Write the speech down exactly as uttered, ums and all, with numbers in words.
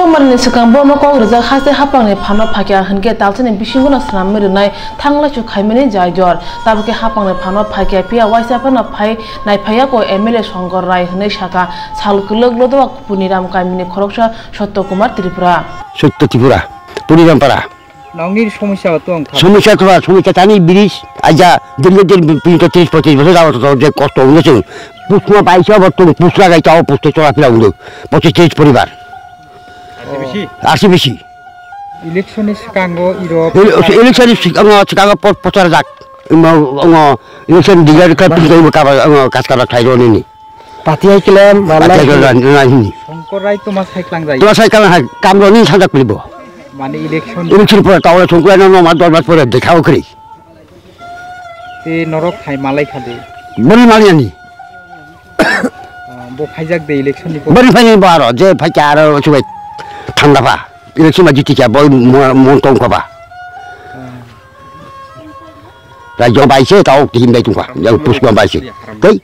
Sombarni swkang bono kok rijak haste haphangni phano phaikha hinkhe talsani bisingono swnamwi rwnai thanglaisu khaimani jai jor. Tabukhe haphangni phano phaikha phiya waisa phano phai naiphaiya ko M L A Shankar Rai hwnwi sakha sal kwlwk Lodowak Puniram kamini khoroksa Sotto Kumar Tripura. Sotto Tripura, Puniram para. Nokni somosya o tong kha. Somosya kha, somosya tani bridge aja dirgho din pinto tris pochis bosor jabo to je kosto wngwi chwng. Pusma baisa bo tong pusla gai tao puste chola phila wngwi. Pochis tris poribar. R C B C. R C B C. Election ni swkango iro. Ele-, election ni swkango, swkango po-, pochar jak. Imo, imo, election diga ka pinto imo kaba, imo kas kaba thairo nini. Pati hai kile, Pati hai kile, na hini. Songkor Rai toma sai klang jai. Toma sai klang hai, kam ro ni sanjak pilibo. Mane election. Election pore tawle songkor no no ma dol mas pore dekhao kri. Te norok hai malai khade. Bori mali ani. Ah, bo phaijak de election ni. Bori phai ni baro, je phai ka aro chubai thanda pha. Election ma jiti ka boi mo-, mon tong kha ba. Ah. Rajyo bai se tao tihim dai tungkha. Yang pusma bai se. Tei.